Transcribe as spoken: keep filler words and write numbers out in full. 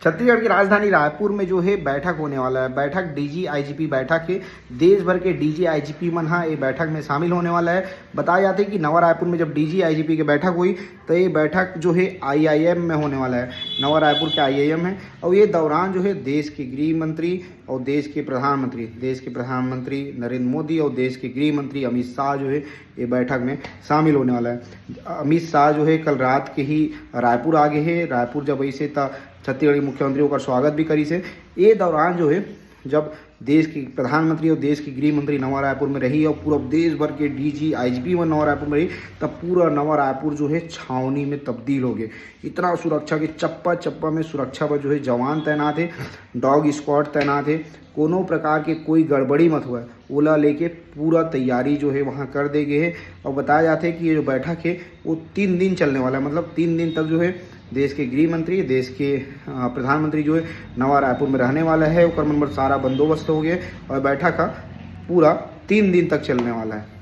छत्तीसगढ़ की राजधानी रायपुर में जो है बैठक होने वाला है। बैठक डीजी आईजीपी बैठक है। देश भर के डीजी आईजीपी मन हा ये बैठक में शामिल होने वाला है। बताया जाता है कि नवा रायपुर में जब डीजी आईजीपी की बैठक हुई तो ये बैठक जो है आईआईएम में होने वाला है। नवा रायपुर के आईआईएम है और ये दौरान जो है देश के गृह मंत्री और देश के प्रधानमंत्री, देश के प्रधानमंत्री नरेंद्र मोदी और देश के गृह मंत्री अमित शाह जो है ये बैठक में शामिल होने वाला है। अमित शाह जो है कल रात के ही रायपुर आ गए हैं। रायपुर जब ऐसे था छत्तीसगढ़ के मुख्यमंत्री ओकर स्वागत भी करी से। ये दौरान जो है जब देश की प्रधानमंत्री और देश की गृह मंत्री नवा रायपुर में रही और पूरा देश भर के डीजी आईजीपी में नवा रायपुर में रही, तब पूरा नवा रायपुर जो है छावनी में तब्दील हो गए। इतना सुरक्षा के चप्पा चप्पा में सुरक्षा पर जो है जवान तैनात है, डॉग स्क्वाड तैनात है। कोनो प्रकार के कोई गड़बड़ी मत हुआ, ओला लेके पूरा तैयारी जो है वहाँ कर दे गए है। और बताया जाता है कि ये जो बैठक है वो तीन दिन चलने वाला है। मतलब तीन दिन तक जो है देश के गृह मंत्री, देश के प्रधानमंत्री जो है नवा रायपुर में रहने वाला है, ओकर मन बर सारा बंदोबस्त हो गया और बैठक का पूरा तीन दिन तक चलने वाला है।